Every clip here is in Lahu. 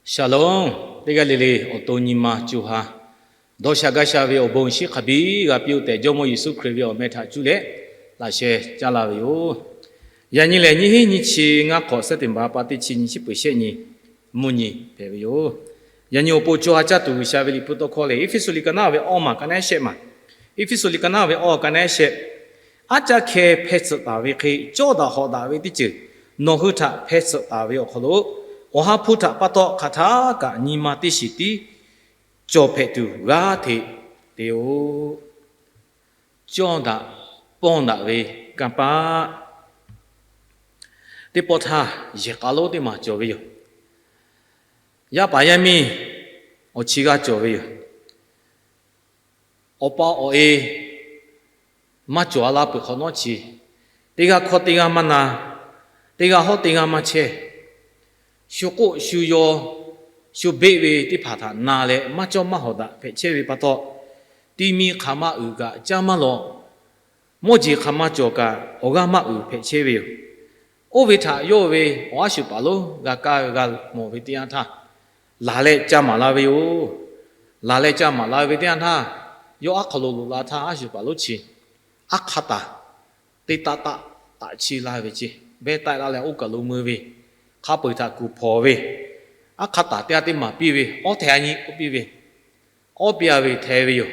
Shalom. Teˇ g'aˇ le le awˬ to nyi ma co ha dawˇ sha gaˇ sha ve awˬ bon shiˉ hk'a biˇ g'a piˇ-oˆ tehꞈ, Jawˇmawˇ Yeˍsuˆ Hkriꞈ ve awˬ meh htaꞈ cuˇ leh laꞈ sheh caˇ laˇ ve yoˬ. Yaꞈ nyi lehˬ, nyiˇ hinˉ nyiˇ chi ngaˇ hk'awꞈ September pa teˇ chi nyi chi peuˬ shehˆ nyi mvuhˇ nyi hpehꞈ ve yoˬ. Yaꞈ nyi awˬ pon co ha caˇ tuˬ G'uiˬsha ve Liꞈ hpu tawˇ hkawˇ lehˬ, Eˇfeˇsuꞈ liꞈ ka naˉ ve awˇ maˬ ka naˉ shehˆ maˬ, Eˇfeˇsuꞈ liꞈ ka naˉ ve awˇ ka naˉ shehˆ, aˉ caˇ hkeh hpeh tsuhꞈ taˍ ve hk'e, cawˇ daꞈ hawꞈ daꞈ ve teˇ ceuˬ nawˬ hui htaꞈ hpeh tsuhꞈ taˍ ve awˬ hk'aw lo, Awˬ ha hpu htaꞈ pa taw hk'aˬ htaˇ kaꞈ nyi ma teˇ shiˍ tiˉ cawˬ hpehꞈ tuˬ g'aˇ hteꞈ te-oˆ. Cawˇ daꞈ pawˇ daꞈ ve kanˇ paˆ teˇ pawˆ htaˇ, yehˬ k'a lonˉ teˇ maˬ cawˬ ve yoˬ. Yaˇ paˍ yaˇ miˇ awˬ chi g'aˇ cawˬ ve yoˬ. Awˬ pa awˬ e maˇ cawˬ a la peuˬ hk'awꞈ nawˉ chi, teˇ g'aˇ hkawˇ teˇ g'aˇ maˇ na, teˇ g'aˇ hawˉ teˇ g'aˇ maˇ chehˇ, shu k'oˆ shu yaw, shu beˆ ve teˇ hpaˍ htaꞈ na leh maˇ cawˇ maˇ hawˍ daꞈ hpehꞈ chehˇ ve pa taw, ti mi hk'aˬ ma uiˍ kaꞈ caˇ maˇ lawꞈ, mawˇ jeˬ hk'aˬ ma cawˬ kaꞈ awˬ g'aˇ maˇ uiˍ hpehꞈ chehˇ ve yoˬ. Oˇ ve htaꞈ yawˇ ve awˬ a shu paˍ lonˉ g'a kaˇ ve g'a mawˬ ve teˇ yanˇ htaˇ, laˬ leh ca maˍ la ve yoˬ. Laˬ leh ca maˍ la ve teˇ yanˇ htaˇ, yawˇ aˉ hk'aw lo loꞈ la htaˇ, a shu paˍ lonˉ chi aˉ hk'aˇ taˍ teˇ taˆ taˆ taꞈ chi la ve ce, beh taˆ la leh oˇ kaˬ lo mui ve, hk'a peu-eˬ htaꞈ kuˬ hpawnˬ ve, aˉ hk'aˇ taˍ teˇ g'aˇ teˇ maˬ piˇ ve, awˉ hteh a nyi k'oˆ piˇ ve, awˉ piˇ a ve hteh ve yoˬ.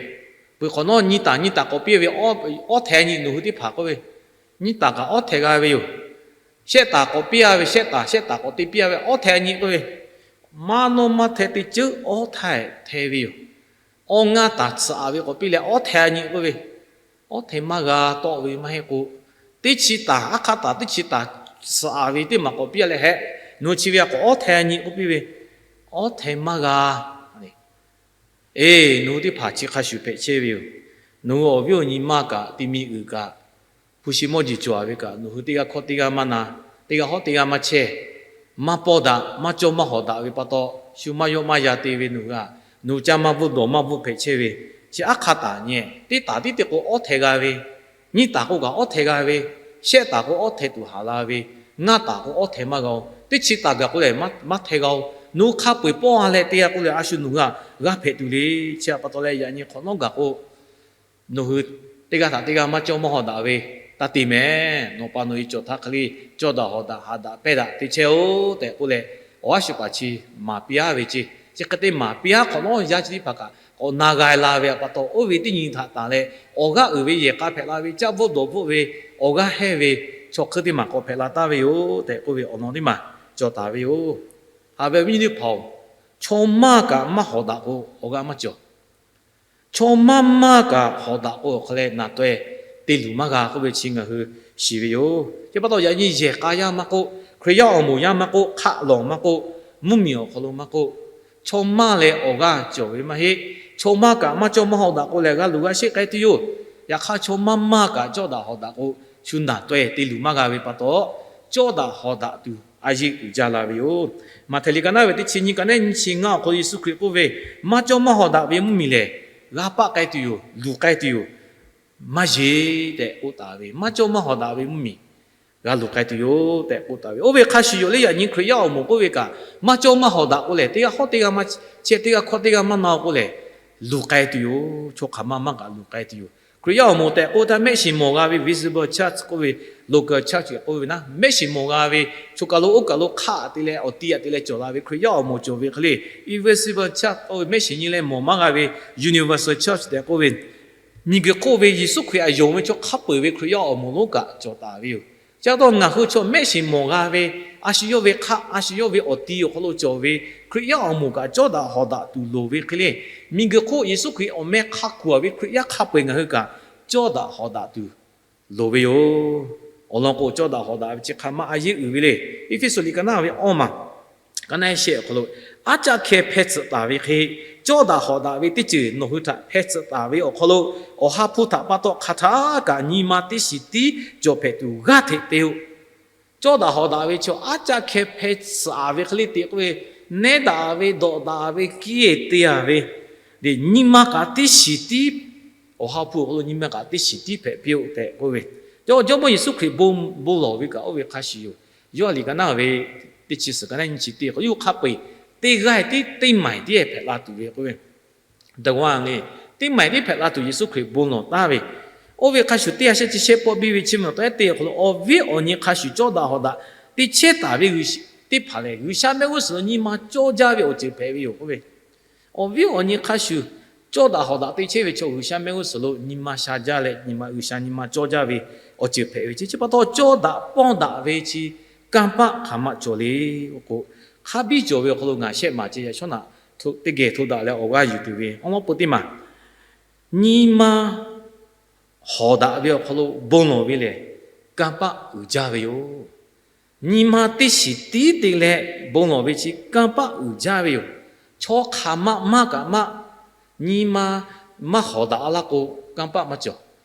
Peuˬ hk'awꞈ nawˉ nyi taˍ nyi taˍ k'awꞈ piˇ ve, awˉ hteh a nyi nawˬ hui teˇ hpaˍ k'oˆ ve, nyi taˍ kaꞈ awˉ hteh g'a ve yoˬ. Shehˆ taˍ k'awꞈ piˇ a ve, shehˆ taˍ shehˆ taˍ k'awꞈ te piˇ a ve, awˉ hteh a nyi k'oˆ ve, maˇ nawˇ maˇ hteh teˇ ceuˉ awˉ hteh hteh ve yoˬ. Awˇ ngaˇ taˍ tsuhꞈ a ve k'awꞈ piˇ leh awˉ hteh a nyi k'oˆ ve, awˉ hteh maˇ g'a tawˆ ve maˇ heˆ k'o, teˇ chi taˍ, aˉ hk'aˇ taˍ teˇ chi taˍ tsuhꞈ a ve teˇ maˬ k'awꞈ piˇ a leh hehꞈ, nawˬ hui chi ve a k'awꞈ awˉ hteh a nyi k'oˆ piˇ ve, awˉ hteh maˇ g'a. Eˬ, nawˬ hui teˇ hpaˍ chi hk'a shuˍ hpehꞈ chehˇ ve yoˬ. Nawˬ hui awˬ viˉ awˬ nyi maˇ kaꞈ, ti mi uiˍ kaꞈ, hpu shi mawˇ jeˬ cawˬ a ve kaꞈ, nawˬ hui teˇ g'aˇ hkawˇ teˇ g'aˇ maˇ na, teˇ g'aˇ hawˉ teˇ g'aˇ maˇ chehˇ, maˇ pawˇ daꞈ, maˇ cawˇ maˇ hawˍ daꞈ ve pa taw, shu maˇ yawˆ maˇ yan te ve nawˬ hui a, nawˬ hui caˇ maˇ bvuhˆ dawˬ maˇ bvuhˆ hpehꞈ chehˇ ve, chi aˉ hk'aˇ taˍ nyi, teˇ taˍ tiˉ te k'o awˉ hteh g'a ve, nyiˇ taˍ k'o kaꞈ awˉ hteh g'a ve, shehˆ taˍ k'o awˉ hteh tuˬ haˍ la ve, ngaˇ taˍ k'o awˉ hteh maˇ g'a-oˬ, teˇ chi taˍ gaˬ k'o lehˬ maˇ hteh g'a-oˬ. Nawˬ hui hk'a peu-eˬ pawˇ a leh te g'a k'o lehˬ, a shu nawˬ hui a g'aˇ hpehꞈ tuˬ le. Chi a pa taw leh yaꞈ nyi hk'awꞈ nawˉ gaˬ k'o, nawˬ hui teˇ g'aˇ htaꞈ teˇ g'aˇ maˇ cawˇ maˇ hawˍ daꞈ ve taˇ te mehˍ. Nawˬ pa nawˬ e cawˬ htaˇ hk'e le, cawˇ daꞈ hawˍ daꞈ haꞈ daꞈ pehnˇ daꞈ te chehˇ-oˆ tehꞈ k'oˆ leh, awˬ a shu paˍ chi maˍ piˇ a ve ce. Chi hk'e te maˍ piˇ a hk'awꞈ nawˉ yaˇ chi teˇ hpaˍ kaꞈ k'awꞈ na g'a la ve a pa taw, oˇ ve teˇ nyi htaꞈ tanˬ leh, awˬ g'aˇ uiˍ ve yehˬ k'a hpehꞈ la ve, caˇ bvuhˆ dawˬ bvuhˆ ve, awˬ g'aˇ hehnˇ ve chaw hk'eun teˇ maˬ k'awꞈ hpehꞈ la taˍ ve yoˬ tehꞈ k'oˆ ve awˬ lawn teˇ maˬ cawˬ taˍ ve yoˬ. Haꞈ ve awˬ viˉ nyi teˇ hpaˍ-oˬ, chaw maˇ kaꞈ maˇ hawˍ daꞈ k'o awˬ g'aˇ maˇ cawˬ. Chaw maˇ maˇ kaꞈ hawˍ daꞈ k'o awˬ hk'aw leh naˬ taweh te luˬ maˇ g'a k'oˆ ve chi ngaˬ hui shiˍ ve yoˬ. Chi pa taw yaꞈ nyi yehˬ k'a yaˇ maˇ k'oˆ, Hkriꞈ yaˇ awˬ moˍ yaˇ maˇ k'oˆ, hk'aˆ lawˬ maˇ k'oˆ, mvuhˇmiˬ awˬ hk'aw lo maˇ k'oˆ, chaw maˇ leh awˬ g'aˇ cawˬ ve maˇ heˆ. Chaw maˇ kaꞈ maˇ cawˇ maˇ hawˍ daꞈ k'o lehˬ, g'a luˬ g'a sheˆ k'ai tuˬ yoˬ. Yaꞈ hk'aˇ chaw maˇ maˇ kaꞈ cawˇ daꞈ hawˍ daꞈ k'o, shu naˬ taweh te luˬ maˇ g'a ve pa taw, cawˇ daꞈ hawˍ daꞈ tuˬ a yeˇ uiˍ jaˇ la ve yoˬ. Maꞈhtehˍ liꞈ ka naˉ ve teˇ chi nyi ka naˉ nyi chi ngaˇ awˬ hk'aw lo Yeˍsuˆ Hkriꞈ k'oˆ ve, maˇ cawˇ maˇ hawˍ daꞈ ve mvuhˇmiˬ lehˬ, g'a paˆ k'ai tuˬ yoˬ, luˬ k'ai tuˬ yoˬ, maˇ yeˬ tehꞈ k'oˆ taˍ ve. Maˇ cawˇ maˇ hawˍ daꞈ ve mvuhˇmiˬ g'a luˬ k'ai tuˬ yoˬ tehꞈ k'oˆ taˍ ve. Oˇ ve hk'a shuˍ yoˬ le. Yaꞈ nyi Hkriꞈ yaˇ awˬ moˍ k'oˆ ve kaꞈ, maˇ cawˇ maˇ hawˍ daꞈ k'o lehˬ, teˇ g'aˇ hawˉ teˇ g'aˇ maˇ chehˇ, teˇ g'aˇ hkawˇ teˇ g'aˇ maˇ na k'o lehˬ, luˬ k'ai tuˬ yoˬ. Chaw hk'aˬ ma maˇ g'a luˬ k'ai tuˬ yoˬ. Hkriꞈ yaˇ awˬ moˍ tehꞈ k'oˆ htaˇ, mehˆ shiˍ mawˬ g'a ve visible church k'oˆ ve, local church k'oˆ ve naˉ, mehˆ shiˍ mawˬ g'a ve, choˬ kaˬ lo oˇ kaˬ lo hk'aˆ te leh awˬ ti aꞈ te leh cawˬ la ve Hkriꞈ yaˇ awˬ moˍ cawˬ ve hk'e le, invisible church k'oˆ ve mehˆ shiˍ nyi leh mawˬ maˇ g'a ve universal church tehꞈ k'oˆ ve, miˬguiˬ hk'oˆ ve Yeˍsuˆ Hkriꞈ aꞈ yonˍ ve chaw hk'a peu-eˬ ve Hkriꞈ yaˇ awˬ moˍ lonˉ kaꞈ cawˬ taˍ ve yoˬ. Chi pa taw ngaˬ hui chaw mehˆ shiˍ mawˬ g'a ve, a shu yawˇ ve hk'aˆ, a shu yawˇ ve awˬ ti awˬ hk'aw lo cawˬ ve Hkriꞈ yaˇ awˬ moˍ kaꞈ cawˇ daꞈ hawˍ daꞈ tuˬ loˍ ve hk'e le, miˬguiˬ hk'oˆ Yeˍsuˆ Hkriꞈ awˬ meh hk'a kuˬ a ve Hkriꞈ yaˇ hk'a peu-eˬ ngaˬ hui kaꞈ cawˇ daꞈ hawˍ daꞈ tuˬ loˍ ve yoˬ. Awˬ lawn k'o, cawˇ daꞈ hawˍ daꞈ ve chi hk'a ma a yeˇ uiˍ ve le. Eˇfeˇsuꞈ liꞈ ka naˉ ve awˇ maˬ ka naˉ shehˆ awˬ hk'aw lo, aˉ caˆ hkeh hpeh tsuhꞈ taˍ ve hk'e, cawˇ daꞈ hawˍ daꞈ ve teˇ ceuˬ nawˬ hui htaꞈ hpeh tsuhꞈ taˍ ve awˬ hk'aw lo, Awˬ ha hpu htaꞈ pa taw hk'aˬ htaˇ kaꞈ nyi ma teˇ shiˍ tiˉ cawˬ hpehꞈ tuˬ g'aˇ hteꞈ te-o. Cawˇ daꞈ hawˍ daꞈ ve chaw aˉ caˆ hkeh hpeh tsuhꞈ a ve hk'e le te k'oˆ ve, nehˉ daꞈ ve, dawꞈ daꞈ ve, kiˇ te a ve, nyi ma kaꞈ teˇ shiˍ tiˉ Awˬ ha hpu awˬ hk'aw lo nyi ma kaꞈ teˇ shiˍ tiˉ hpehꞈ piˇ-oˆ tehꞈ k'oˆ ve, Jawˇmawˇ Yeˍsuˆ Hkriꞈ bon bon lawˬ ve kaꞈ oˇ ve hk'a shuˍ yoˬ. Yoˇhanˬ liꞈ ka naˉ ve teˇ chi suhˍ ka naˉ nyi chi teˇ k'o, yawˇ hk'a peu-eˬ teˇ g'aˇ teˇ, teˇ maˬ tiˉ hpehꞈ la tuˬ ve k'oˆ ve, teˇ maˬ tiˉ hpehꞈ la tuˬ Yeˍsuˆ Hkriꞈ bon lawˬ taˍ ve, oˇ ve hk'a shuˍ teˇ ha shehˆ chi shehˆ pawˆ biˇ ve chi ma taw ehˉ te awˬ hk'aw lo awˬ viˉ awˬ nyi hk'a shuˍ cawˇ daꞈ hawˍ daꞈ te chehˇ taˍ ve teˇ hpaˍ lehˬ, G'uiˬsha mehˆ g'uˇ suhˍ lo nyi ma cawˇ jaˇ ve awˬ ceuˬ hpehꞈ ve yoˬ k'oˆ ve. Awˬ viˉ awˬ nyi hk'a shuˍ cawˇ daꞈ hawˍ daꞈ te chehˇ ve chaw G'uiˬsha mehˆ g'uˇ suhˍ lo nyi ma sha jaˇ leh, nyi ma G'uiˬsha nyi ma cawˇ jaˇ ve awˬ ceuˬ hpehꞈ ve chi, chi pa taw cawˇ daꞈ pawˇ daꞈ ve chi kanˇ paˆ hk'aˬ ma cawˬ le k'o, hk'a biˇ cawˬ ve awˬ hk'aw lo ngaˬ shehˆ maˬ ceh yaꞈ shawˉ naꞈ teˇ geh hto daꞈ leh awˬ g'aˇ yuˬ tuˬ ve awˬ lawn peuˬ teˇ maˬ, nyi ma hawˍ daꞈ ve awˬ hk'aw lo bon lawˬ ve lehˬ, kanˇ paˆ uiˍ jaˇ ve yoˬ. Nyi ma teˇ shiˍ tiˉ te leh bon lawˬ ve chi kanˇ paˆ uiˍ jaˇ ve yoˬ. Chaw hk'aˬ ma maˇ kaꞈ maˇ, nyi ma maˇ hawˍ daꞈ laˇ k'o, kanˇ paˆ maˇ cawˬ.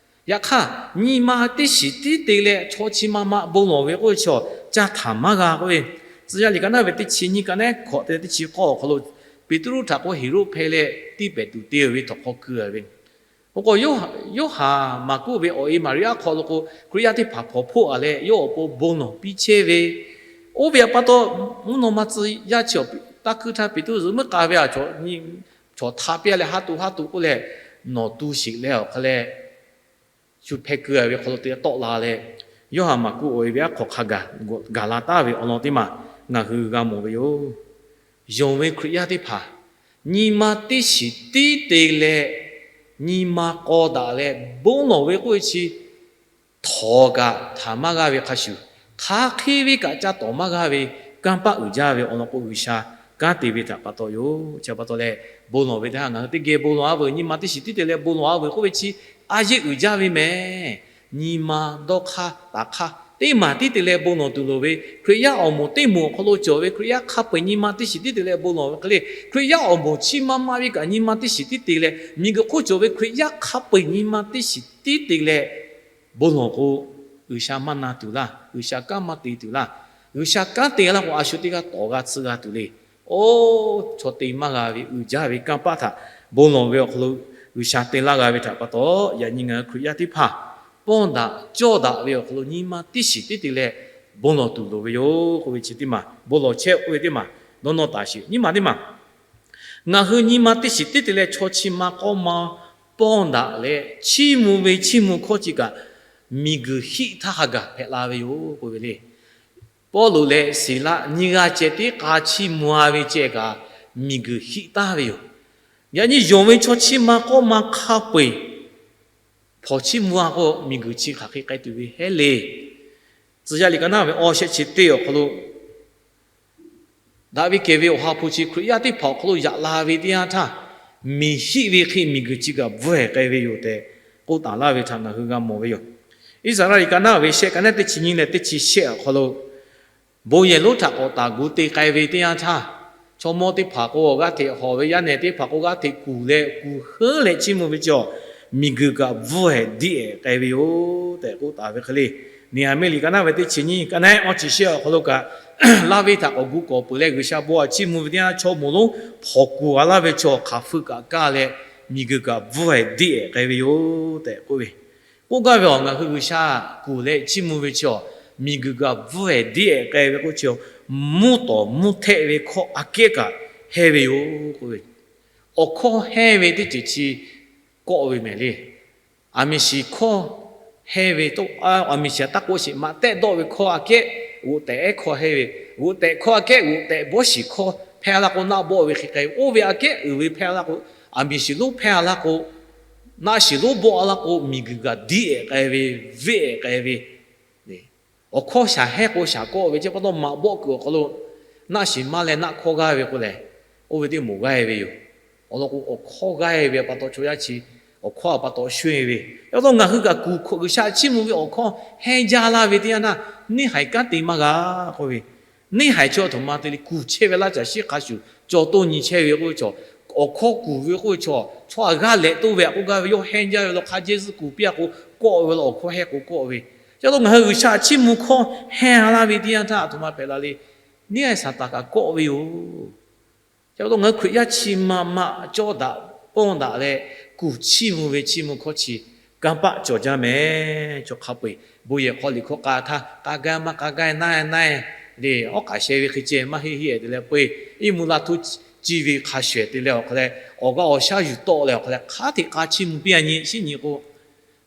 Yaꞈ hk'aˇ, nyi ma teˇ shiˍ tiˉ te leh chaw chi ma ma bon lawˬ ve k'oˆ ve chaw, caˇ htaˍ maˇ g'a k'oˆ ve, Tcuh yaˇ liꞈ ka naˉ ve teˇ chi nyiˇ ka naˉ hkawꞈ te teˇ chi k'awˇ awˬ hk'aw lo, Peˍtruˆ htaꞈ k'o Heˍroˆ hpehˇ leh tiˇ pehˍ tuˬ te ve htawnˍ hk'aw keu ve. Awˬ k'o, Yoˇhanˬ Maˍkuˆ ve awˬ e Maˍriˆaˉ hk'aw lo k'o, Hkriꞈ yaˇ teˇ hpaˍ hpawnˬ hpoˆ a leh yawˇ awˬ pon bon lawˬ piˇ chehˇ ve, oˇ ve pa taw, mvuhˇ naw ma tcuh yaˇ chi taˇ hkuiˇ htaˇ Peˍtruˆ zuhꞈ meuˇ k'a ve a, chaw htaꞈ piˇ leh haˉ to haˉ to k'oˆ leh, nawˬ tu sheˍ leh awˬ hk'a leh shu hpeh keu a ve hk'aw lo te tawˆ la leh, Yoˇhanˬ Maˍkuˆ awˬ e ve aˉ hk'aw hk'a gaˬ gaˬ la taˍ ve awˬ lawn teˇ maˬ ngaˬ hui g'a mawˬ ve yoˬ. Yonˍ ve Hkriꞈ yaˇ teˇ hpaˍ nyi ma teˇ shiˍ tiˉ te leh, nyi ma k'aw daꞈ leh bon lawˬ ve k'oˆ ve chi, htawnˍ kaꞈ htaˍ maˇ g'aˇ ve hk'a shuˍ, hk'aˬ hk'e ve kaꞈ ca tawˍ maˇ g'aˇ ve kanˇ paˆ uiˍ jaˇ ve awˬ lawn k'o, G'uiˬsha kanˉ te ve htaꞈ pa taw yoˬ. Chi pa taw leh, bon lawˬ ve teˇ ha ngaˬ hui teˇ geh bon lawˬ a veuˬ, nyi ma teˇ shiˍ tiˉ te leh bon lawˬ a veuˬ k'oˆ ve chi, a yeˆ uiˍ jaˇ ve mehˍ. Nyi ma dawˇ hk'aˇ taˍ hk'aˇ teˇ maˬ tiˉ te leh bon lawˬ tuˬ loˍ ve, Hkriꞈ yaˇ awˬ moˍ teˇ moˍ awˬ hk'aw lo cawˬ ve Hkriꞈ yaˇ hk'a peu-eˬ nyi ma teˇ shiˍ tiˉ te leh bon lawˬ ve hk'e le, Hkriꞈ yaˇ awˬ moˍ chi ma ma ve kaꞈ nyi ma teˇ shiˍ tiˉ te leh, miˬguiˬ hk'oˆ cawˬ ve Hkriꞈ yaˇ hk'a peu-eˬ nyi ma teˇ shiˍ tiˉ te leh bon lawˬ k'o, G'uiˬsha maˇ na tuˬ laˇ, G'uiˬsha kanˉ maˇ te tuˬ laˇ. G'uiˬsha kanˉ te laˇ k'o, a shu teˇ g'aˇ tawˍ g'a tsuhˇ g'a tuˬ le. Oˇ, chaw te maˇ g'a ve uiˍ jaˇ ve kanˇ paˆ htaꞈ bon lawˬ ve awˬ hk'aw lo G'uiˬsha te laˇ g'a ve htaꞈ pa taw, yaꞈ nyi ngaˬ hui Hkriꞈ yaˇ teˇ hpaˍ pawˇ daꞈ cawˇ daꞈ ve awˬ hk'aw lo nyi ma teˇ shiˍ tiˉ te leh bon lawˬ tuˬ loˍ ve yoˬ k'oˆ ve chi teˇ maˬ, bon lawˬ chehˇ k'oˆ ve teˇ maˬ dawˇ nawˇ taˍ sheˍ. Nyiˇ maˬ teˇ maˬ, ngaˬ hui nyi ma teˇ shiˍ tiˉ te leh chaw chi ma k'awˇ ma pawˇ daꞈ leh chiˇ mvuh ve chiˇ mvuh hkawˇ chi kaꞈ, miˬguiˬ hiˆ htaˇ hk'a gaˬ hpehꞈ la ve yoˬ k'oˆ ve le. Pawˇluꞈ leh Siˍlaˆ nyiˇ g'aˇ ceh tiˉ k'a chiˇ mvuh a ve ceh kaꞈ, miˬguiˬ hiˆ taˍ ve yoˬ. Yaꞈ nyi yonˍ ve chaw chi ma k'awˇ ma hk'a peu-eˬ hpawnˬ chiˇ mvuh a k'o, miˬguiˬ chi hk'aˬ hk'e k'ai tuˬ ve hehˉ le. Tcuh yaˇ liꞈ ka naˉ ve awˬ shehˆ chi teˇ awˬ hk'aw lo, daꞈ ve kehˬ ve awˬ ha hpu chi Hkriꞈ yaˇ teˇ hpaˍ awˬ hk'aw lo yaꞈ la ve teˇ yanˇ htaˇ, miˬ hiˆ ve hk'e miˬguiˬ chi kaꞈ bvuhˇ ehˍ k'ai ve yoˬ tehꞈ k'oˆ taˍ laˇ ve htaꞈ ngaˬ hui g'a mawˬ ve yoˬ. Iˉsaˍreˍlaˆ liꞈ ka naˉ ve shehˆ ka naˉ teˇ chi nyiˇ leh teˇ chi shehˆ awˬ hk'aw lo, bon yehˬ lonˉ htaꞈ k'awꞈ taˍ gu te k'ai ve teˇ yanˇ htaˇ, chaw mawˇ teˇ hpaˍ k'o g'aˇ hteꞈ hawˍ ve, yaˇ nehˬ teˇ hpaˍ k'o g'aˇ hteꞈ kuˬ leh kuˬ heuˉ leh chiˇ mvuh ve chaw, miˬguiˬ kaꞈ bvuhˇ ehˍ diˆ ehˍ k'ai ve yoˬ tehꞈ k'oˆ taˍ ve hk'e le. Neˍhaˍmiˆ liꞈ ka naˉ ve teˇ chi nyiˇ ka naˉ awˇ chi shehˆ awˬ hk'aw lo kaꞈ, laˇ ve htaꞈ k'awꞈ gu k'awꞈ peuˬ leh G'uiˬsha bon htaꞈ chiˇ mvuh ve teˇ yanˇ, chaw moˍ lonˉ hpawnˬ kuˬ a laˇ ve chaw hk'aˬ hpui kaꞈ kaˇ leh, miˬguiˬ kaꞈ bvuhˇ ehˍ diˆ ehˍ k'ai ve yoˬ tehꞈ k'oˆ ve. K'oˆ gaˇ ve awˬ, ngaˬ hui G'uiˬsha kuˬ leh chiˇ mvuh ve chaw, miˬguiˬ kaꞈ bvuhˇ ehˍ diˆ ehˍ k'ai ve k'oˆ chi, mvuhˇ tawˍ mvuhˇ htehˆ ve hkawˇ aꞈ kehˉ kaꞈ hehˇ ve yoˬ k'oˆ ve. Awˬ hkawˇ hehˇ ve teˇ ceuˬ chi kawˆ ve mehˍ le. Aˬ miˍ shiˍ hkawˇ hehˇ ve, aˬ miˍ shiˍ taˇ k'oˆ sheˍ, maꞈ tehˆ dawˆ ve hkawˇ aꞈ kehˉ g'oꞈ tehꞈ ehˉ hkawˇ hehˇ ve, g'oꞈ tehꞈ hkawˇ aꞈ kehˉ g'oꞈ tehꞈ bawˇ shiˍ hkawˇ hpehˇ a laˇ k'o, naˆ bawˆ ve hk'e k'ai ve, oˇ ve aꞈ kehˉ uiˍ ve hpehˇ a laˇ k'o, aˬ miˍ shiˍ lonˉ hpehˇ a laˇ k'o, naˆ shiˍ lonˉ bawˆ a laˇ k'o, miˬguiˬ kaꞈ diˆ ehˍ k'ai ve, veˆ ehˍ k'ai ve, awˬ hkawˇ shaˍ hehˉ k'o shaˍ kawˆ ve, chi pa taw maꞈ bawˆ kuiˬ awˬ hk'aw lo naˆ shiˍ maˇ leh naˆ hkawˇ g'aˇ ve k'o lehˬ, oˇ ve teˇ moˍ g'aˇ ve yoˬ. Awˬ lawn k'o, awˬ hkawˇ g'aˇ ve pa taw chaw yaˇ chi awˬ hkawˇ a pa taw shunˇ ve. Chi pa taw ngaˬ hui kaꞈ kuˬ hkawꞈ G'uiˬsha chiˇ mvuh ve awˬ hkawˇ hehˇ jaˇ laˇ ve teˇ yanˇ htaˇ, neˇ haiˬ kanˉ te maˇ g'a k'oˆ ve, neˇ haiˬ chi a htoꞈ ma te le, kuˬ chehˇ ve laˇ caˬ shiˉ hk'a shuˍ cawˬ toˇ nyi chehˇ ve k'oˆ ve chaw, awˬ hkawˇ kuˬ ve k'oˆ ve chaw, chaw aꞈ g'aˇ lehꞈ toˇ ve aꞈ k'oˆ gaˇ ve, yawˇ hehˇ jaˇ ve law hk'a jehˇ zuhˆ kuˬ piˇ a k'o, kawˆ ve law awˬ hkawˇ hehˇ k'o kawˆ ve. Chi pa taw ngaˬ hui G'uiˬsha chiˇ mvuh hkawˇ hehˇ laˇ ve teˇ yanˇ htaˇ a htoꞈ ma hpehꞈ la le. Neˇ haiˬ Saˍtanˍ kaꞈ kawˆ ve yoˬ. Chi pa taw ngaˬ hui Hkriꞈ yaˇ chi ma ma cawˇ daꞈ pawˇ daꞈ leh, kuˬ chiˇ mvuh ve chiˇ mvuh hkawˇ chi kanˇ paˆ cawˬ jaˇ mehˍ. Chaw hk'a peu-eˬ bon yehˬ hk'aw liꞈ hkawˇ k'a htaˇ k'a gaˇ maˇ k'a gaˇ naˇ naˇ le, awˉ k'aꞈ sheh ve hk'e ceh maˇ heˆ heˆ te leh peu-eˬ iˉ mvuhˇ laˇ htuˇ ciˇ ve hk'a shuˍ te leh awˬ hk'aw leh, awˬ g'aˇ awˬ shaˉ yuˬ tawˆ leh awˬ hk'aw leh hk'aˉ hteꞈ k'a chiˇ mvuh piˇ a nyi. Shinˉ nyi k'o,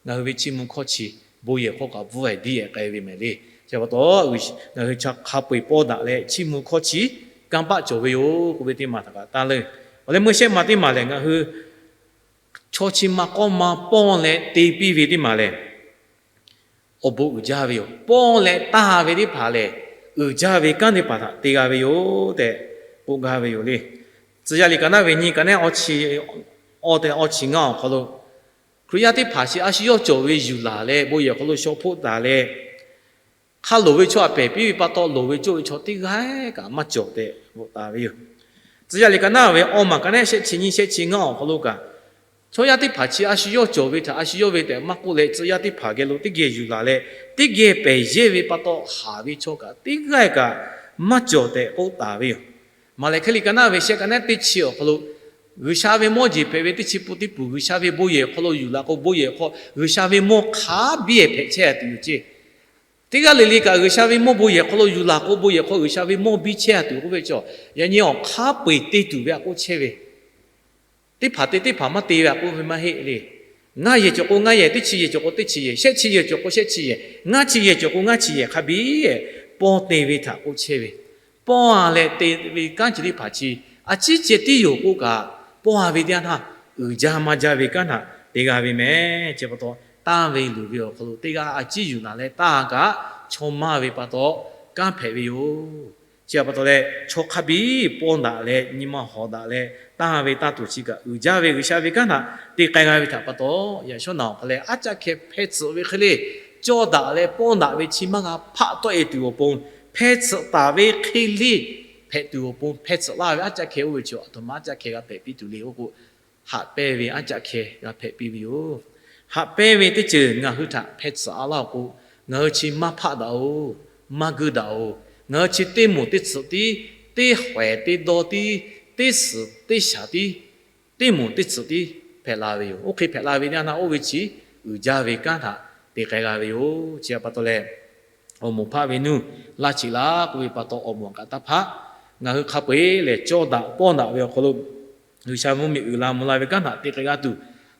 ngaˬ hui ve chiˇ mvuh hkawˇ chi bon yehˬ hk'aw kaꞈ bvuhˇ a diˇ ehˍ k'ai ve mehˍ le. Chi pa taw, ngaˬ hui hk'a peu-eˬ pawˇ daꞈ leh chiˇ mvuh hkawˇ chi kanˇ paˆ cawˬ ve yoˬ k'oˆ ve teˇ maˬ htaꞈ kaꞈ taˇ leuˇ. Awˬ leh meuˇ shehˆ ma teˇ maˬ lehˬ, ngaˬ hui chaw chi ma k'awˇ ma pawˇ leh te piˇ ve teˇ maˬ lehˬ, awˬ bon uiˍ jaˇ ve yoˬ. Pawˇ leh tanˇ ve teˇ hpaˍ lehˬ, uiˍ jaˇ ve kanˉ teˇ hpaˍ htaꞈ te g'a ve yoˬ tehꞈ k'oˆ gaˇ ve yoˬ le. Tcuh yaˇ liꞈ ka naˉ ve nyi ka neˉ awˇ chi, awˇ tehꞈ awˇ chi ngaˇ awˬ hk'aw lo, Hkriꞈ yaˇ teˇ hpaˍ chi a shu yawˇ cawˬ ve yuˬ laˬ leh bon yehˬ hk'aw lo shaw hpoˆ taˍ leh, hk'a loˍ ve chaw htaꞈ pehˬ piˇ ve pa taw, loˍ ve cawˇ ve chaw teˇ g'aˇ kaꞈ maˇ cawˬ tehꞈ bvuhꞈ taˍ ve yoˬ. Tcuh yaˇ liꞈ ka naˉ ve awˇ maˬ ka neˉ shehˆ chi nyiˇ shehˆ chi ngaˇ awˬ hk'aw lo kaꞈ, chaw yaˇ teˇ hpaˍ chi a shu yawˇ cawˬ ve htaꞈ a shu yawˇ ve tehꞈ maˇ k'oˆ leh, tcuh yaˇ teˇ hpaˍ geh lo teˇ geh yuˬ laˬ leh, teˇ geh pehˬ yehˇ ve pa taw, haˍ ve chaw kaꞈ teˇ g'aˇ kaꞈ maˇ cawˬ tehꞈ k'oˆ taˍ ve yoˬ. Maˍ lehˍ hkehˇ liꞈ ka naˉ ve shehˆ ka neˉ teˇ chi awˬ hk'aw lo, G'uiˬsha ve mawˇ jeˬ hpehꞈ ve teˇ chi pun teˇ puˍ G'uiˬsha ve bon yehˬ hk'aw lo yuˬ laˬ k'o, bon yehˬ hk'aw G'uiˬsha ve mawˇ hk'a biˇ hpehꞈ chehˇ a tuˬ yoˬ ceˇ. Teˇ g'aˇ le le kaꞈ G'uiˬsha ve mawˇ bon yehˬ hk'aw lo yuˬ laˬ k'o, bon yehˬ hk'aw G'uiˬsha ve mawˇ biˇ chehˇ a tuˬ k'oˆ ve chaw, yaꞈ nyi awˬ hk'aˉ peu-eˬ te tuˬ ve a k'oˆ chehˇ ve, teˇ hpaˍ te teˇ hpaˍ maˇ te ve a k'oˆ ve maˇ heˆ le. Ngaˇ yehˬ cawˬ k'o ngaˇ yehˬ, teˇ chi yehˬ cawˬ k'o teˇ chi yehˬ, shehˆ chi yehˬ cawˬ k'o shehˆ chi yehˬ, ngaˇ chi yehˬ cawˬ k'o ngaˇ chi yehˬ hk'a biˇ pawˇ te ve htaꞈ k'oˆ chehˇ ve. Pawˇ a leh te ve kanˉ chi teˇ hpaˍ chi a ciˉ ceh tiˉ yoˬ k'oˆ kaꞈ, pawˇ a ve teˇ yanˇ htaˇ uiˍ jaˇ maˇ jaˇ ve kanˉ htaꞈ te g'a ve mehˍ. Chi pa taw, tanˇ ve luˬ ve awˬ hk'aw lo teˇ g'aˇ a ciˉ yuˬ laˬ leh tanˇ kaꞈ, chaw maˇ ve pa taw kanˉ hpehꞈ ve yoˬ. Chi pa taw leh, chaw hk'a biˇ pawˇ daꞈ leh nyi ma hawˍ daꞈ leh tanˇ ve tanˇ tuˬ chi kaꞈ uiˍ jaˇ ve G'uiˬsha ve kanˉ htaꞈ te k'ai g'a ve htaꞈ pa taw, yaꞈ shawˉ naˬ awˬ hk'a leh aˉ caˆ hkeh hpehˇ tsuhꞈ ve hk'e le, cawˇ daꞈ leh pawˇ daꞈ ve chi maˇ g'a hpaˆ tawˆ e tuˬ awˬ pon, hpehˇ tsuhꞈ taˍ ve hk'e le, hpehꞈ tuˬ awˬ pon hpehˇ tsuhꞈ laˇ ve aˉ caˆ hkeh oˇ ve chi aˬ htoꞈ ma aˉ caˆ hkeh g'a hpehꞈ piˇ tuˬ le k'oˆ k'o, haꞈ pehnˇ ve aˉ caˆ hkeh g'a hpehꞈ piˇ ve yoˬ. Haꞈ pehnˇ ve teˇ ceuˬ ngaˬ hui htaꞈ hpehˇ tsuhꞈ a laˇ awˬ k'o, ngaˬ hui chi maˇ hpaˆ daꞈ oˬ, maˇ guiˇ daꞈ oˬ. Ngaˬ hui chi teˇ moˍ teˇ tsuhꞈ tiˉ, teˇ hawehˍ teˇ dawˇ tiˉ, teˇ suhˍ teˇ shaˍ tiˉ, teˇ moˍ teˇ tsuhꞈ tiˉ hpehꞈ la ve yoˬ. Oˇ hk'e hpehꞈ la ve teˇ yanˇ htaˇ oˇ ve chi uiˍ jaˇ ve kanˉ htaꞈ te k'ai g'a ve yoˬ. Chi pa taw leh, awˬ moˍ hpaˆ ve nuˇ laˇ cheꞈ laˇ k'oˆ ve pa taw, awˬ moˍ kaꞈ taˇ hpaˆ. Ngaˬ hui hk'a peu-eˬ lehˬ, cawˇ daꞈ pawˇ daꞈ ve awˬ hk'aw lo G'uiˬsha mvuhˇmiˬ uiˍ la mvuh la ve kanˉ htaꞈ te k'ai g'a tuˬ,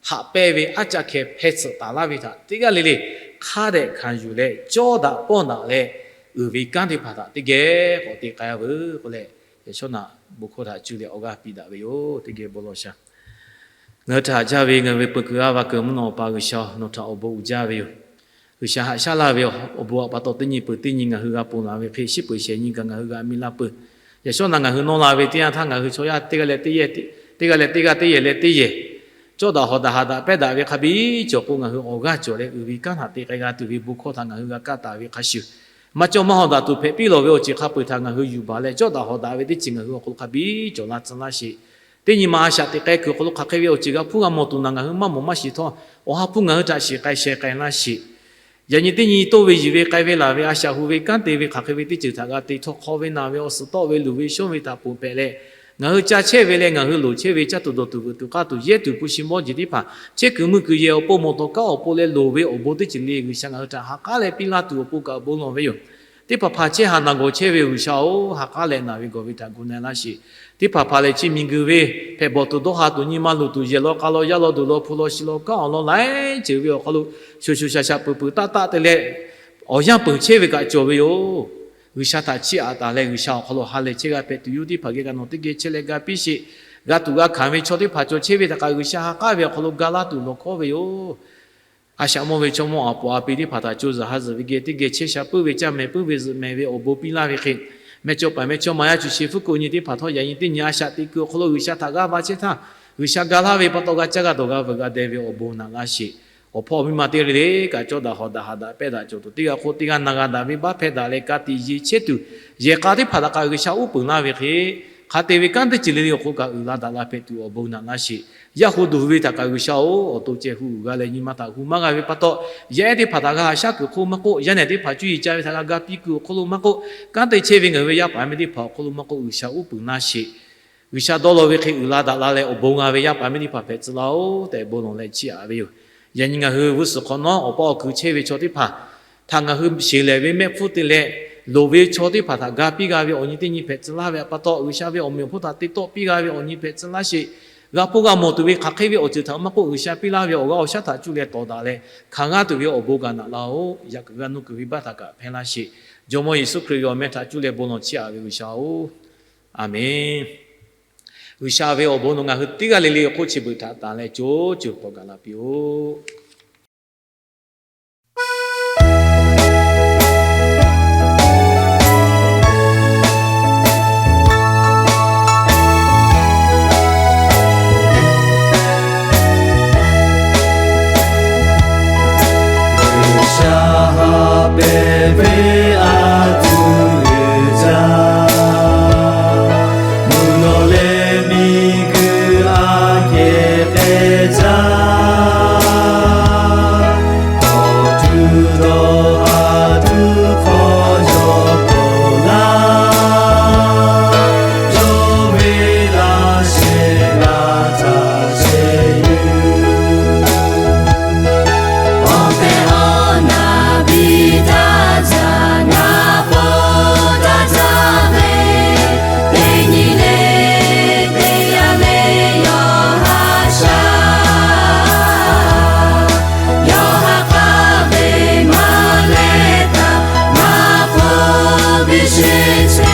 haꞈ pehnˇ ve aˉ caˆ hkeh hpehˇ tsuhꞈ taˍ laˇ ve htaꞈ teˇ g'aˇ le le hk'a dehꞈ hkanˍ yuˬ leh, cawˇ daꞈ pawˇ daꞈ leh uiˍ ve kanˉ teˇ hpaˍ htaꞈ teˇ geh k'awꞈ te k'ai a veuˬ k'oˆ leh, yaꞈ shawˉ naˬ bon hkawˇ htaꞈ cuˇ leh awˬ g'aˇ piˇ daꞈ ve yoˬ. Teˇ geh bon lawˬ shaˍ. Ngaˬ hui htaꞈ haꞈ jaˇ ve ngaˬ hui ve peuˬ kuiˬ a va kuiˬ mvuhˇ naw awˬ pa G'uiˬsha, nawˬ htaꞈ awˬ bon uiˍ jaˇ ve yoˬ. G'uiˬsha haꞈ shaˉ laˇ ve awˬ bon a pa taw, teˇ nyi peuˬ teˇ nyi ngaˬ hui g'a ponˬ laˬ ve hk'e, shiˉ peuˬ shehˍ nyi kaꞈ ngaˬ hui g'a miˇ laˇ peuˬ. Yaꞈ shawˉ naˬ ngaˬ hui nawˇ la ve teˇ yanˇ htaˇ, ngaˬ hui chaw yaˇ teˇ g'aˇ leh teˇ g'aˇ, teˇ g'aˇ leh teˇ g'aˇ, teˇ yehˬ leh teˇ yehˬ, cawˇ daꞈ hawˍ daꞈ haꞈ daꞈ pehnˇ daꞈ ve hk'a biˇ cawˬ k'o, ngaˬ hui awˬ g'aˇ cawˬ leh uiˍ ve kanˉ htaꞈ te k'ai g'a tuˬ ve bon hkawˇ htaꞈ ngaˬ hui g'a kaˇ taˍ ve hk'a shuˍ, maˇ cawˇ maˇ hawˍ daꞈ tuˬ hpehꞈ piˇ lawˬ ve awˬ ceuˬ hk'a peu-eˬ htaꞈ ngaˬ hui yuˬ baˬ leh, cawˇ daꞈ hawˍ daꞈ ve teˇ ceuˬ ngaˬ hui awˬ hk'aw lo hk'a biˇ cawˬ la tcuh laˇ sheˍ. Teˇ nyi ma a shaꞈ teꞈ k'ai kuiˬ awˬ hk'aw lo hk'aˬ hk'e ve awˬ ceuˬ g'a hpuˇ g'a mawˬ tuˬ naˬ ngaˬ hui maˇ mawˬ maˇ shiˍ htawˇ, Awˬ ha hpu ngaˬ hui htaꞈ shiˍ k'ai sheh k'ai laˇ sheˍ. Yaꞈ nyi teˇ nyi toˇ ve yiˬ ve k'ai ve laˬ ve a shaꞈ hu ve kanˉ te ve hk'aˬ hk'e ve teˇ ceuˬ htaꞈ g'a te htawˇ, hk'aw ve naˬ ve awˬ suhˍ tawˆ ve luˬ ve shonˇ ve htaꞈ ponˬ hpehꞈ leh, ngaˬ hui ca chehˇ ve leh ngaˬ hui loˍ chehˇ ve caˇ tuˬ dawˬ tuˬ veuꞈ tuˬ k'aˇ tuˬ yehˇ tuˬ hpu shi mawˇ jeˬ teˇ hpaˍ chehˇ kuiˬ mui kuiˬ yehˬ awˬ pon mawˬ tawˍ kaˉ awˬ pon leh loˍ ve awˬ bon teˇ ceuˬ le G'uiˬsha ngaˬ hui htaꞈ ha k'aˉ leh piˇ laˇ tuˬ awˬ pon kaꞈ bon lawˬ ve yoˬ. Teˇ hpaˍ hpaˍ chehˇ haˍ naˬ gawˬ chehˇ ve G'uiˬsha-oˬ, ha k'aˉ leh naˬ ve gawˬ ve htaꞈ gu na laˇ sheˍ. Teˇ hpaˍ hpaˍ lehˬ chi miˬguiˬ ve hpehꞈ bawˬ tuˬ dawˇ ha tuˬ nyi ma luˬ tuˬ yehˬ law k'a law yaˇ law duˬ law hpu law shi law kanˉ awˬ lawn laiˉ ceuˬ ve awˬ hk'aw lo shoˍ shoˍ shaˍ shaˍ peuˬ peuˬ taˆ taˆ te leh awˬ yanˇ peuˬ chehˇ ve kaꞈ cawˬ ve yoˬ. G'uiˬsha htaꞈ chiˇ aꞈ taˍ leh G'uiˬsha awˬ hk'aw lo ha lehˬ chehˇ g'a hpehꞈ tuˬ yoˬ. Teˇ hpaˍ geh kaꞈ nawˬ teˇ geh chehˇ leh ga piˇ sheˍ. G'a tuˬ g'a hkanˍ ve chaw teˇ hpaˍ cawˬ chehˇ ve htaꞈ kaꞈ G'uiˬsha ha k'aˉ ve awˬ hk'aw lo ga laˇ tuˬ lawˬ hkawˉ ve yoˬ. A shaꞈ mawˇ ve chaw mawˇ aˬ puˍ aˬ pi teˇ hpaˍ htaꞈ co zuhˬ ha zuhˬ ve geh teˇ geh chehˇ sha puiˉ ve caˇ mehˍ puiˉ ve zuhꞈ mehˍ ve awˬ bon piˇ laˇ ve hk'e, mehˇ cawˇ paˍ mehˇ cawˇ ma yaˇ cuˬ shehˍ hpuˉ k'oˆ nyi teˇ hpaˍ htawˇ yaꞈ nyi teˇ nyi a shaꞈ teꞈ kuiˬ awˬ hk'aw lo G'uiˬsha htaꞈ g'aˇ va chehˇ htaˇ, G'uiˬsha ga laˇ ve pa taw g'a caˇ g'a dawˬ g'a veuꞈ g'a deh ve awˬ bon naꞈ laˇ sheˍ. Awˬ hpawˇ awˬ miˇ ma teˇ g'aˇ le le kaꞈ cawˇ daꞈ hawˍ daꞈ haꞈ daꞈ pehnˇ daꞈ cawˬ tuˬ, teˇ g'aˇ hk'oˆ teˇ g'aˇ na g'a daꞈ ve baˆ hpehˇ daꞈ leh ka tiꞈ yeˬ chehˇ tuˬ, yehˬ k'a teˇ hpaˍ htaꞈ kaꞈ G'uiˬsha uˉ peunˍ laˇ ve hk'e, hk'a te ve kanˉ teˇ ceuˬ le le awˬ hk'oˆ kaꞈ uiˍ la daꞈ la hpehꞈ tuˬ awˬ bon naꞈ laˇ sheˍ. Yaˇ hu duˬ hui ve htaꞈ kaꞈ G'uiˬsha-oˬ, awˬ to ceh hu uiˍ g'a leh nyi ma htaꞈ hu maˇ g'a ve pa taw, yaˇ ehˉ teˇ hpaˍ htaꞈ g'a haꞈ shaˉ kuiˬ hk'oˆ maˇ k'oˆ, yaˇ nehˬ teˇ hpaˍ cuˇ yiˍ ca ve htaꞈ g'a ga piˇ kuiˬ awˬ hk'oˆ lo maˇ k'oˆ, kanˉ te chehˇ ve ngaˬ hui ve yaˇ paˍ yaˇ miˇ teˇ hpaˍ awˬ hk'oˆ lo maˇ k'oˆ, G'uiˬsha uˉ peunˍ laˇ sheˍ. G'uiˬsha dawˇ law ve hk'e uiˍ la daꞈ la leh awˬ bon g'a ve yaˇ paˍ yaˇ miˇ teˇ hpaˍ hpehꞈ tcuh laˇ-oˬ tehꞈ bon lawˬ leh chiˇ aꞈ ve yoˬ. Yaꞈ nyi ngaˬ hui g'uˇ suhˍ hk'awꞈ nawˉ awˬ paˇ awˬ kui chehˇ ve chaw teˇ hpaˍ htaꞈ ngaˬ hui sheˍ lehˬ ve mehˆ hpfuhˇ te leh, loˍ ve chaw teˇ hpaˍ htaꞈ ga piˇ g'a ve awˬ nyi teˇ nyi hpehꞈ tcuh laˇ ve awˬ pa taw, G'uiˬsha ve awˬ meꞈ awˬ hponˇ htaꞈ te tawˆ piˇ g'a ve awˬ nyi hpehꞈ tcuh laˇ sheˍ. G'a hpuˇ g'a mawˬ tuˬ ve hk'aˬ hk'e ve awˬ ceuˬ htaꞈ maˇ k'oˆ, G'uiˬsha piˇ laˇ ve awˬ g'aˇ awˬ shaˉ htaꞈ cuˇ leh tawˍ daꞈ leh, hkanˍ g'aˇ tuˬ ve awˬ bon gaˬ naꞈ laˇ-oˆ. Yaꞈ kuiˬ g'a nuˇ kuiˬ ve baˆ htaꞈ kaꞈ hpehˇ laˇ sheˍ. Jawˇmawˇ Yeˍsuˆ Hkriꞈ ve awˬ meh htaꞈ cuˇ leh bon lawˬ chiˇ aꞈ ve G'uiˬsha-oˬ, Aˍmenˍ. G'uiˬsha ve awˬ bon nawˬ ngaˬ hui teˇ g'aˇ le le ve hk'oˆ chi beuꞈ htaꞈ tanˬ leh co ceuˬ k'awꞈ gaˬ la piˇ-oˆ. G'uiˬsha ha pehˍ ve a tuˬ uiˍ jaˇ, mvuhˇ naw leh miˬguiˬ aꞈ kehˬ k'ai jaˇ. Awˬ tuˬ dawˬ ha tuˬ hk'awꞈ yawˇ k'awꞈ laˇ, yawˇ ve laꞈ shehˍ laꞈ htaꞈ chehˇ yuˬ. Awˬ pehˍ awˬ naˍ piˇ taˇ caˇ, ngaˬ hpawˇ taˇ caˇ ve, teˇ nyi le teˇ yanˇ le yawˇ haꞈ shaˉ. Yawˇ haꞈ k'aˉ ve maˇ leh htaˇ, ngaˬ hpawˇ biˇ sheˍ chehˇ.